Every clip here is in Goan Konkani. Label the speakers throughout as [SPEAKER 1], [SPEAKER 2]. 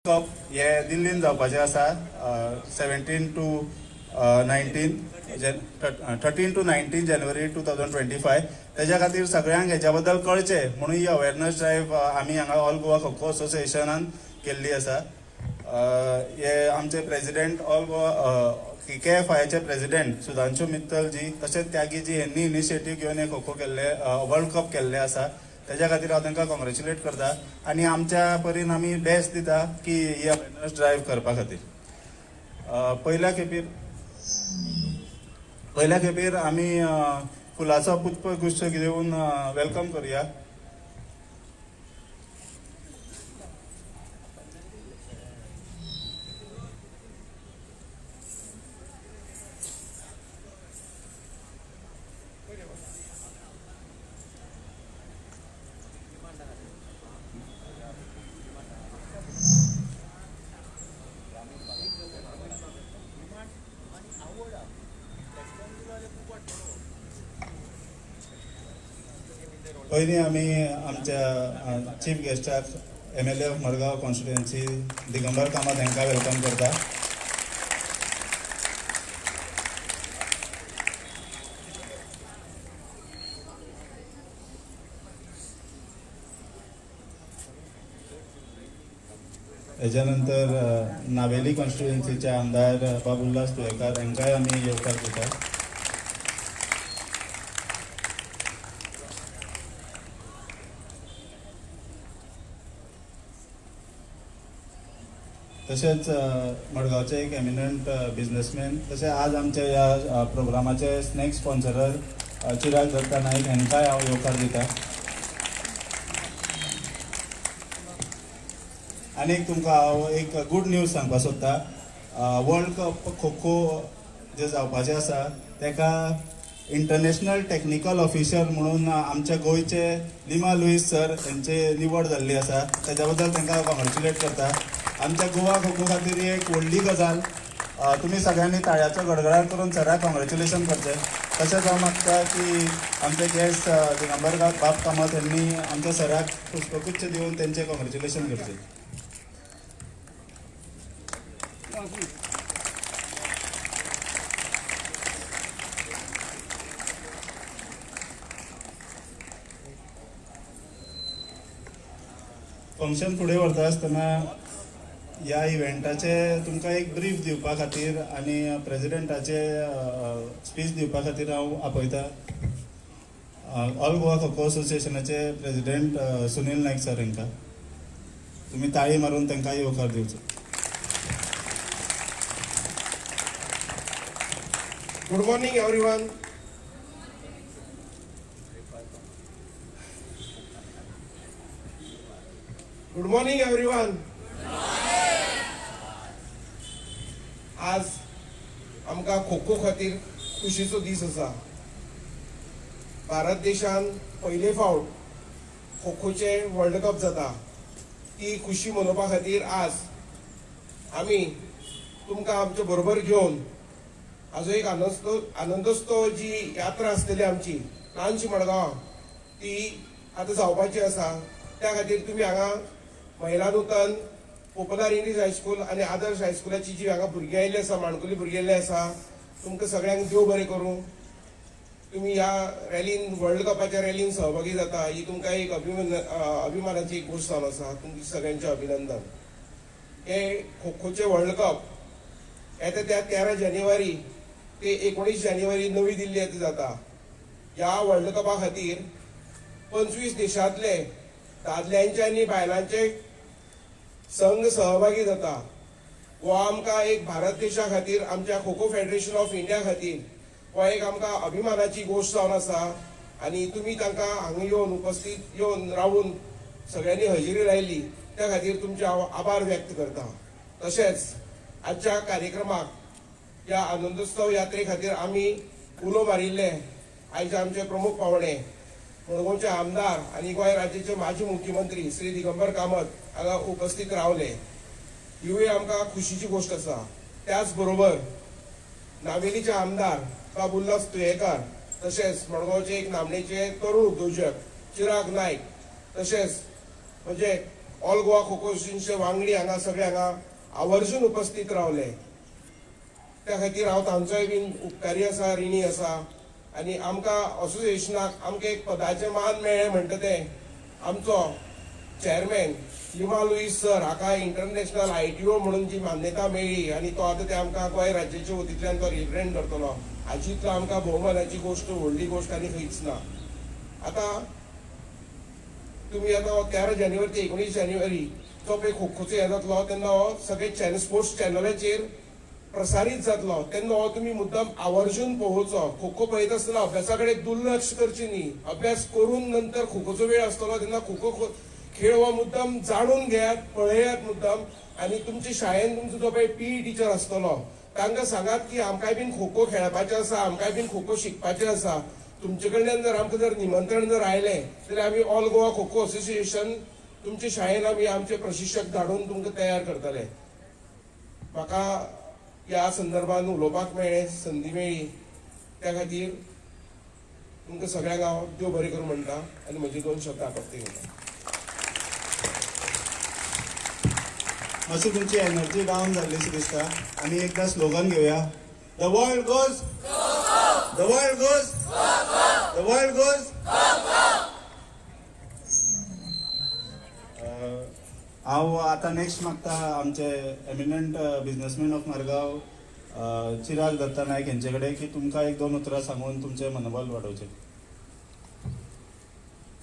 [SPEAKER 1] कप हे दिल्लीन जावपाचे आसा 17 to 19 13 to 19 January 2025. तेज्या खातीर सगळ्यांक हेच्या बद्दल कळचें म्हणून ही अवेरनस ड्रायव्ह आमी हांगा ऑल गोवा खो खो असोसिएशनान केल्ली आसा. हे आमचे प्रेजिडेंट ऑल गोवा केएफआयचे प्रेजिडेंट सुधांशू मित्तल जी तशेंच त्यागी जी ह्यांनी इनिशिएटीव घेवन हे खो खो केल्ले वर्ल्ड कप केल्ले आसा. तेज्या खातीर हांव तांकां कॉंग्रेच्युलेट करता आनी आमच्या परीन आमी बेस्ट दिता की ही अवेरनस ड्रायव्ह करपा खातीर. पयल्या खेपीर आमी फुलाचो पुष्पगुच्छ घेवन welcome करुया. पयलीं आमी आमच्या chief गेस्टाक MLA of Margao constituency Digambar Kamat हांकां welcome करता. हेज्या नंतर नावेली कॉन्स्टिट्युएन्सीचे आमदार बाब उल्हास तुयेंकार हांकांय आमी येवकार दिता. तशेंच मडगांवचे एक एमिनंट बिजनसमॅन तशें आज आमच्या ह्या प्रोग्रामाचे स्नॅक स्पॉन्सरर चिराग दत्ता नायक हांकांय हांव येवकार दिता. आनी तुमकां हांव एक गूड न्यूज सांगपाक सोदता. वर्ल्ड कप खो खो जे जावपाचें आसा तेका इंटरनॅशनल टॅक्निकल ऑफिसर म्हणून आमच्या गोंयचे लिमा लुईस सर हेंची निवड जाल्ली आसा. तेज्या बद्दल तांकां कॉंग्रेच्युलेट करता. आमच्या गोवा खो खो खातीर ही एक व्हडली गजाल. तुमी सगळ्यांनी ताळ्याचो गडगडाट करून सराक कॉंग्रेच्युलेशन करचें. तशेंच हांव मागता की आमचे गेस्ट दिगंबर बाब कामत ह्यांनी आमच्या सराक पुष्पगुच्छ दिवन तेंचें कॉंग्रेच्युलेशन करचें. फंक्शन फुडें व्हरता आसतना ह्या इव्हेंटाचे तुमकां एक ब्रीफ दिवपा खातीर आनी प्रेजिडेंटाचे स्पीच दिवपा खातीर हांव आपयता all Goa kho kho असोसिएशनाचे president Sunil Naik sir हांकां. तुमी ताळी मारून तांकां येवकार दिवचो.
[SPEAKER 2] Good morning everyone. Good morning everyone. आज आमकां खो खो खातीर खुशीचो दीस आसा. भारत देशान पयले फावट खो खोचे वर्ल्ड कप जाता ती खुशी मनोवपा खातीर आज आमी तुमकां आमचे बरोबर घेवन आजो एक आनंदोत्सव जी यात्रा आसतली आमची ल्हानशी मडगांव ती आतां जावपाची आसा. त्या खातीर तुमी हांगा महिला नूतन पॉप्युलर इंग्लीश हायस्कूल आनी आदर्श हायस्कुलाची जी हांगा भुरगीं आयिल्ली आसा, माणकुली भुरगीं आयिल्ली आसा, तुमकां सगळ्यांक देव बरें करूं. तुमी ह्या रॅलीन वर्ल्ड कपाच्या रॅलीन सहभागी जाता ही तुमकां एक अभिमानाची एक गोश्ट जावन आसा. तुमचें सगळ्यांचें अभिनंदन. हे खो खोचे वर्ल्ड कप येता त्या 13 जानेवारी ते 19 जानेवारी नवी दिल्ली येता जाता. ह्या वर्ल्ड कपा खातीर 25 देशांतले दादल्यांचे आनी बायलांचे संघ सहभागी जाता. हो आमकां एक भारत देशा खातीर आमच्या kho kho federation of India खातीर हो एक आमकां अभिमानाची गोश्ट जावन आसा. आनी तुमी तांकां हांगा येवन उपस्थित येवन रावून सगळ्यांनी हजेरी लायली त्या खातीर तुमचे हांव आभार व्यक्त करता. तशेंच आजच्या कार्यक्रमाक ह्या आनंदोत्सव यात्रे खातीर आमी उलो मारिल्ले आयचे आमचे प्रमुख पावणे मडगांवचे आमदार आनी गोंय राज्याचे माजी मुख्यमंत्री श्री दिगंबर कामत हांगा उपस्थित रावले. हिवूय आमकां खुशीची गोश्ट आसा. त्याच बरोबर नावेलीचे आमदार बाब उल्हास तुयेंकार तशेंच मडगांवचे एक नामनेचे तरुण उद्योजक चिराग नायक तशेंच म्हणजे ऑल गोवा खो खो असोसिएशनचे वांगडी हांगा सगळे हांगा आवर्जून उपस्थित रावले. त्या खातीर हांव तांचोय बीन उपकारी आसा, रिणी आसा. आनी आमकां असोसिएशनाक आमकां एक पदाचें मान मेळ्ळें म्हणटा तें आमचो चॅरमॅन लिमा लुईस सर हाका इंटरनॅशनल ITO म्हणून जी मान्यता मेळ्ळी आनी तो आतां ते आमकां गोंय राज्याच्या वतींतल्यान तो रिप्रेझेंट करतलो. हाजी इतलो आमकां भोवमानाची गोश्ट, व्हडली गोश्ट आनी खंयच ना. आतां तुमी आतां 13 जानेवारी ते 19 जानेवारी जो पळय खो खोचो हें जातलो तेन्ना हो सगळे स्पोर्ट्स चॅनलाचेर प्रसारीत जातलो, तेन्ना हो तुमी मुद्दम आवर्जून पळोवचो. खो खो पळयता आसतना अभ्यासा कडेन दुर्लक्ष करचें न्ही. अभ्यास करून नंतर खो खोचो वेळ आसतलो तेन्ना खो खो खेळ हो मुद्दम जाणून घेयात, पळयात मुद्दम. आनी तुमच्या शाळेन तुमचो जो पळय पीई टिचर आसतलो तांकां सांगात की आमकांय बीन खो खो खेळपाचें आसा, आमकांय बीन खो खो शिकपाचें आसा. तुमचे कडल्यान जर आमकां जर निमंत्रण जर आयलें जाल्यार आमी ऑल गोवा खो खो असोसिएशन तुमच्या शाळेन आमी आमचे प्रशिक्षक धाडून तुमकां तयार करतले. म्हाका ह्या संदर्भान उलोवपाक मेळ्ळें, संदी मेळ्ळी, त्या खातीर तुमकां सगळ्यांक हांव देव बरें करूं म्हणटा आनी म्हजी 2 शब्द आपत्ती घेता.
[SPEAKER 1] मातशी तुमची एनर्जी डावन जाल्ली शी दिसता. आनी एकदां स्लोगन घेवया. The world goes, the world goes, the world goes. हांव आतां नेक्स्ट मागता आमचे eminent businessman of Margao Chirag Datta Naik हेंचे कडेन की तुमकां 1-2 उतरां सांगून तुमचें मनोबल वाडोवचें.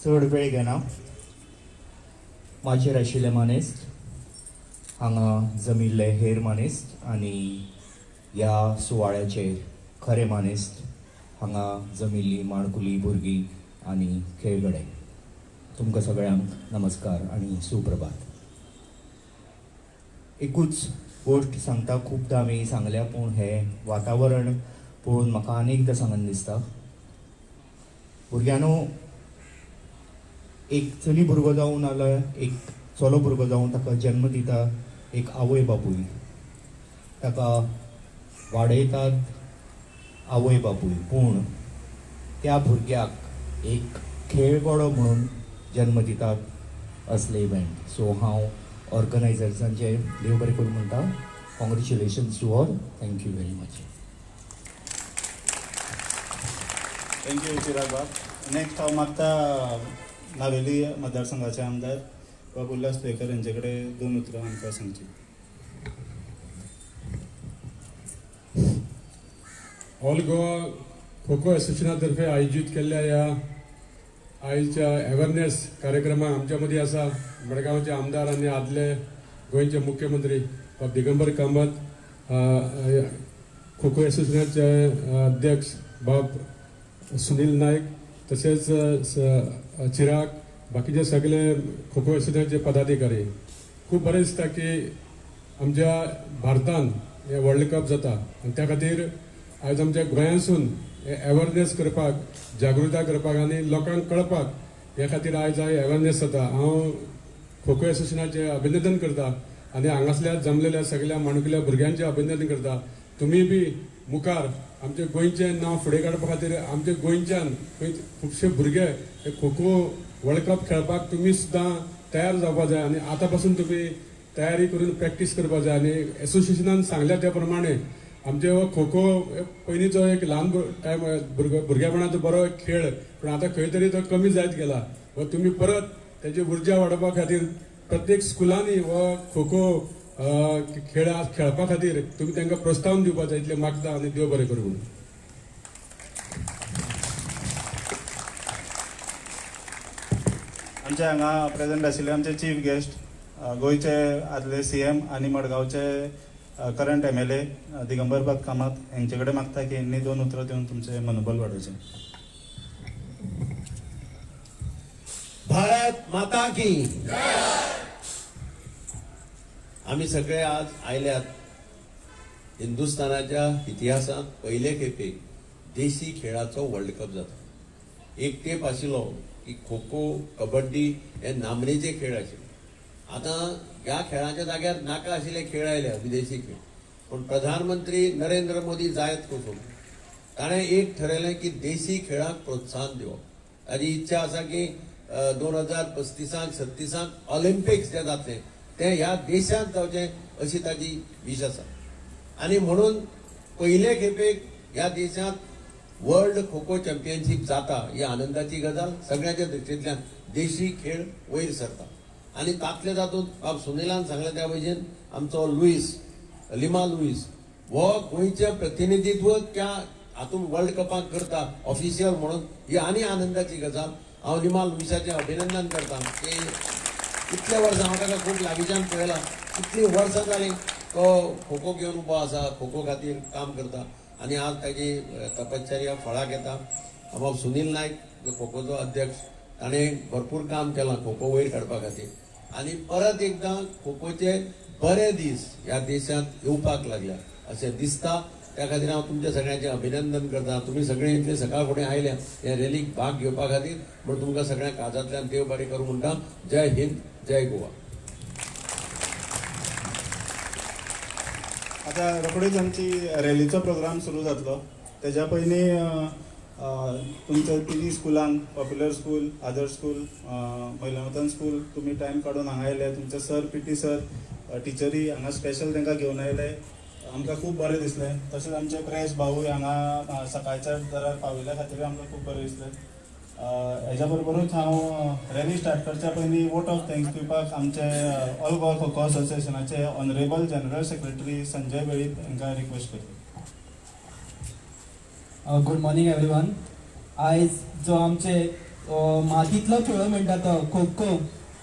[SPEAKER 3] चड वेळ घेना. माचयेर आशिल्ले मानेस्त, हांगा जमिल्ले हेर मानेस्त आनी ह्या सुवाळ्याचे खरे मानेस्त, हांगा जमिल्ली माणकुली भुरगीं आनी खेळगडे, तुमकां सगळ्यांक नमस्कार आनी सुप्रभात. एकूच गोश्ट सांगता, खुबदां आमी सांगल्या पूण हें वातावरण पळोवन म्हाका आनी एकदां सांगन दिसता. भुरग्यांनो, एक चली भुरगो जावं नाल्यार एक चलो भुरगो जावं, ताका जन्म दिता एक आवय बापूय, ताका वाडयतात आवय बापूय, पूण त्या भुरग्याक एक खेळगडो म्हणून जन्म दितात असले इव्हेंट. सो हांव ऑर्गनायझर्सांचे देव बरें करूं म्हणटा. Congratulations to all. Thank you very much.
[SPEAKER 1] Thank you Chirag बाब. नेक्स्ट हांव मागता नावेली मतदारसंघाचे आमदार बाब उल्हास तुयेकर हेंचे कडेन 2 उतरां आमकां सांगची.
[SPEAKER 4] ऑल गोवा खो खो असोसिएशना तर्फे आयोजीत केल्ल्या ह्या आयच्या अवेरनेस कार्यक्रमाक आमच्या मदीं आसा मडगांवचे आमदार आनी आदले गोंयचे मुख्यमंत्री बाब दिगंबर कामत, खो खो असोसिएशनाचे अध्यक्ष बाब सुनील नायक, तशेंच चिराग, बाकीचे सगळे खो खो असोसिएशनाचे पदाधिकारी. खूब बरें दिसता की आमच्या भारतान हे वर्ल्ड कप जाता आनी त्या खातीर आयज आमच्या गोंयांसून अवेरनेस करपाक, जागृताय करपाक आनी लोकांक कळपाक ह्या खातीर आयज अवेरनेस जाता. हांव खो खो असोसिएशनाचें अभिनंदन करता आनी हांगासल्या जमलेल्या सगळ्या माणकुल्या भुरग्यांचें अभिनंदन करता. तुमी बी मुखार आमच्या गोंयचें नांव फुडें काडपा खातीर आमच्या गोंयच्यान खुबशे भुरगे हे खो खो वर्ल्ड कप खेळपाक तुमी सुद्दां तयार जावपा जाय आनी आतां पासून तुमी तयारी करून प्रॅक्टीस करपा जाय. आनी एसोसिएशनान सांगल्या त्या प्रमाणे आमचे हो खो खो पयलींचो एक ल्हान टायम भुरगेपणाचो बरो एक खेळ, पूण आतां खंय तरी तो कमी जायत गेला. हो तुमी परत तेजी उर्जा वाडोवपा खातीर प्रत्येक स्कुलांनी हो खो खो खेळ खेळपा खातीर तुमी तांकां प्रोत्साहन दिवपा जाय इतलें मागता आनी देव बरें करूं म्हणून.
[SPEAKER 1] आमचे हांगा प्रेजंट आशिल्ले आमचे चीफ गेस्ट गोंयचे आदले CM आनी मडगांवचे करंट MLA Digambar बाब कामत हेंचे कडेन मागता की हेंणी 2 उतरां दिवन तुमचें मनोबल वाडोवचें.
[SPEAKER 5] भारत माता की. आमी सगळे आज आयल्यात हिंदुस्थानाच्या इतिहासांत पयले खेपे देशी खेळाचो वर्ल्ड कप जाता. एक तेंप आशिल्लो की खो खो, कबड्डी हे नामनेचे खेळ आशिल्ले. आतां ह्या खेळाच्या जाग्यार नाका आशिल्ले खेळ आयल्या, विदेशी खेळ. पूण प्रधानमंत्री नरेंद्र मोदी जायत कसो ताणें एक ठरयलें की देशी खेळाक प्रोत्साहन दिवप. ताजी इच्छा आसा की 2035 36 ऑलिम्पिक्स जे जातले ते ह्या देशांत जावचें अशी ताजी विश आसा. आनी म्हणून पयले खेपेक ह्या देशांत वर्ल्ड खो खो चॅम्पियनशीप जाता ही आनंदाची गजाल. सगळ्यांच्या दृश्टींतल्यान देशी खेळ वयर सरता आनी तातले तातूंत बाब सुनीलान सांगलें त्या भशेन आमचो लुईस लिमा लुईस हो गोंयचें प्रतिनिधित्व त्या हातूंत वर्ल्ड कपाक करता ऑफिशियल म्हणून, ही आनी आनंदाची गजाल. हांव लिमा लुईसाचें अभिनंदन करता की इतले वर्सां हांव ताका खूब लागींच्यान पळयला, इतलीं वर्सां जालीं तो खो खो घेवन उबो आसा, खो खो खातीर काम करता आनी आज ताजी तपश्चर्या फळाक येता. बाब सुनील नायक जो खो खोचो अध्यक्ष ताणें भरपूर काम केलां खो खो वयर काडपा खातीर आनी परत एकदां खो खोचे बरे दीस ह्या देशांत येवपाक लागल्या अशें दिसता. त्या खातीर हांव तुमच्या सगळ्यांचें अभिनंदन करता. तुमी सगळे इतले सकाळ फुडें आयल्या ह्या रॅलीक भाग घेवपा खातीर म्हूण तुमकां सगळ्यांक काळजांतल्यान देव बरें करूं म्हणटा. जय हिंद, जय गोवा.
[SPEAKER 1] आतां रोखडीच आमची रॅलीचो प्रोग्राम सुरू जातलो. तेज्या पयलीं तुमच्या तिनी स्कुलान, पॉप्युलर स्कूल, आदर्श स्कूल, महिला स्कूल, तुमी टायम काडून हांगा आयले. तुमचे सर, पी टी सर, टिचरी हांगा स्पेशल तांकां घेवन आयले, आमकां खूब बरें दिसलें. तशेंच आमचे प्रेस भाऊय हांगा सकाळच्या दरार पाविल्ल्या खातीर आमकां खूब बरें दिसलें. हेज्या बरोबरूच हांव रॅली स्टार्ट करच्या पयलीं वोट ऑफ thanks दिवपाक आमचे all Goa kho kho असोसिएशनाचे honourable general secretary Sanjay Velip हांकां रिक्वेस्ट करता.
[SPEAKER 6] Good morning everyone. आयज जो आमचे मातींतलो खेळ म्हणटा तो खो खो,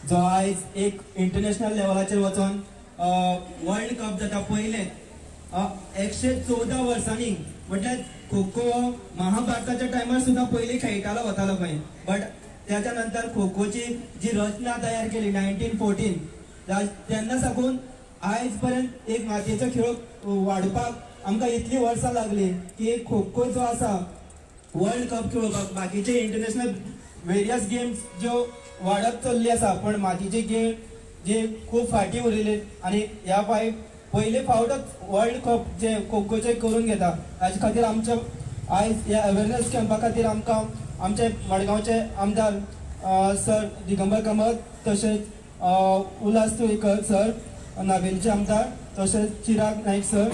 [SPEAKER 6] जो आयज एक इंटरनॅशनल लेवलाचेर वचोन वर्ल्ड कप जाता पयलें 114 वर्सांनी, म्हटल्यार खो खो महाभारताच्या टायमार सुद्दां पयलीं खेळटालो वतालो खंय, बट त्याच्या नंतर खो खोची जी रचना तयार केली 1914 तेन्ना साकून आयज पर्यंत एक मातयेचो खेळ वाडपाक आमकां इतलीं वर्सां लागली की खो खो जो आसा वर्ल्ड कप खेळोवपाक बाकीचे इंटरनॅशनल वेरियस गेम्स ज्यो वाडत चल्ली आसा, पण मातीचे गेम जे खूब फाटीं उरिल्ले आनी ह्या फायट पयले फावटच वर्ल्ड कप जे खो खोचे करून घेता. हाजे खातीर आमच्या आयज ह्या अवेरनेस कॅम्पा खातीर आमकां आमचे मडगांवचे आमदार सर दिगंबर कामत, तशेंच उल्हास तुयकर सर नावेलचे आमदार, तशेंच चिराग नायक सर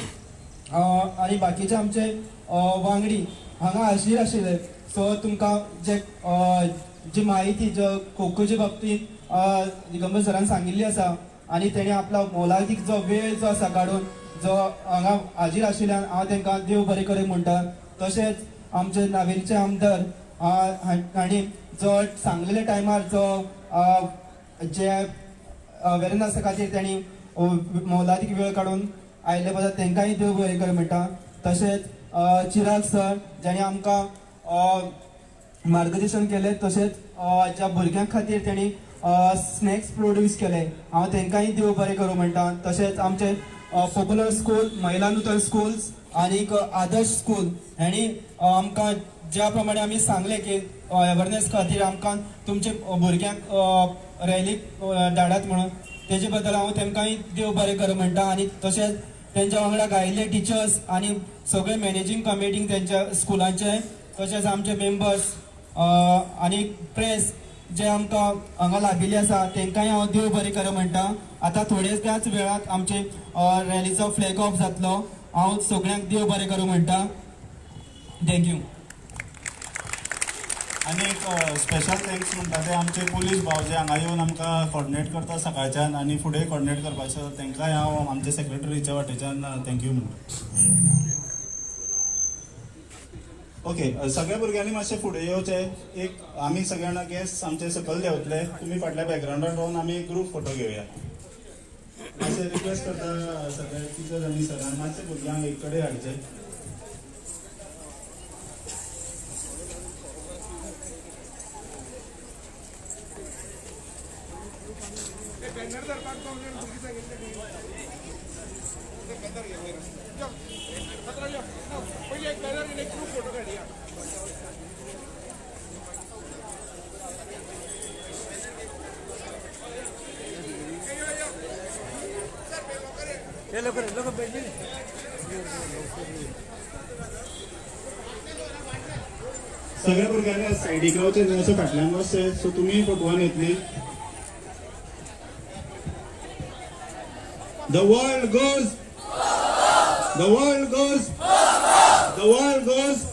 [SPEAKER 6] आनी बाकीचे आमचे वांगडी हांगा हाजीर आशिल्ले. सो तुमकां जे जी म्हायती जो खो खोचे बाबतींत दिगंबर सरान सांगिल्ली आसा आनी तेणी आपलो मोलादीक जो वेळ जो आसा काडून जो हांगा हाजीर आशिल्ल्यान हांव तांकां देव बरें करूं म्हणटा. तशेंच आमचे नावेलीचे आमदार हांणी जो सांगलेल्या टायमार जो जे अवेरनेसा खातीर तेणी मोलादीक वेळ काडून आयिल्ले बद्दल तांकांय देव बरें करूं म्हणटा. तशेंच चिराग सर जाणी आमकां मार्गदर्शन केलें, तशेंच ज्या भुरग्यां खातीर तेणी स्नॅक्स प्रोड्यूस केले हांव तांकांय देव बरें करूं म्हणटा. तशेंच आमचे पॉप्युलर स्कूल, महिला नूतन स्कूल्स आनीक आदर्श स्कूल हांणी आमकां ज्या प्रमाणे आमी सांगलें की अवेरनेस खातीर आमकां तुमचे भुरग्यांक रॅलीक धाडात म्हणून, तेजे बद्दल हांव तांकांय देव बरें करूं म्हणटा. आनी तशेंच तेंच्या वांगडा गायिल्ले टिचर्स आनी सगळे मॅनेजींग कमिटींग तेंच्या स्कुलांचे, तशेंच आमचे मेंबर्स आनी प्रेस जे आमकां हांगा लाभिल्ले आसा तांकांय हांव देव बरें करूं म्हणटा. आतां थोड्याच वेळात आमचे रॅलीचो फ्लॅग ऑफ जातलो. हांव सगळ्यांक देव बरें करूं म्हणटा. Thank you.
[SPEAKER 1] आनी एक स्पेशल thanks म्हणटा ते आमचे पुलीस भाव जे हांगा येवन आमकां कॉर्डिनेट करता सकाळच्यान आनी फुडें कॉर्डिनेट करपाचें आसा, तांकांय हांव आमच्या सेक्रेटरीच्या वाटेच्यान thank you म्हणटा. ओके, सगळ्या भुरग्यांनी मातशें फुडें येवचें. एक आमी सगळ्यांना गेस्ट आमचे सकयल देंवतले, तुमी फाटल्या बॅकग्रावंडार रावन आमी एक ग्रूप फोटो घेवया. मातशें रिक्वेस्ट करता सगळ्या टिचर्स आनी सरांक मातशें भुरग्यांक एक कडेन हाडचें. सगळ्या भुरग्यांनी सायडीक रावचें न्हय, अशें फाटल्यान वचचें. सो तुमी फोटवान येतली. The world goes, the world goes, the world goes.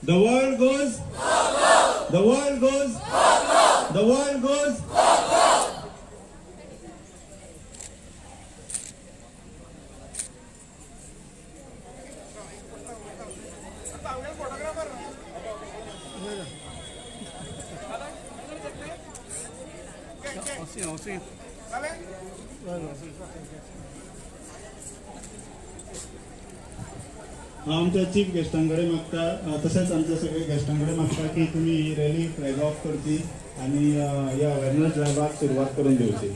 [SPEAKER 1] The world goes, the world goes, the world goes. आमच्या चीफ गेस्टां कडेन मागता, तशेंच आमच्या सगळ्या गेस्टां कडेन मागता की तुमी ही रॅली फ्लॅग ऑफ करची आनी ह्या अवेरनस ड्रायव्हाक सुरवात करून दिवची.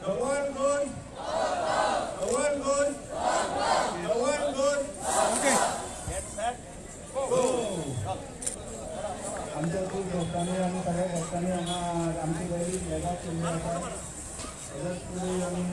[SPEAKER 1] The world goes, the world goes, the world goes. Okay. Get set, go. आमच्या खूब गेस्टांनी आनी सगळ्या गेस्टांनी हांगा आमची रॅली फ्लॅग ऑफ केल्ली आसा. तशेंच फुडें आमी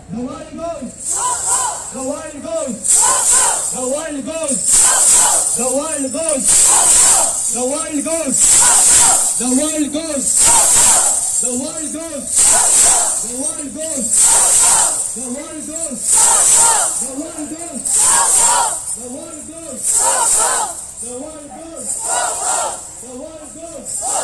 [SPEAKER 7] The world goes. The world goes. The world goes. The world goes. The world goes. The world goes. The world goes. The world goes. The world goes! The world goes! The world goes! The world goes! The world goes!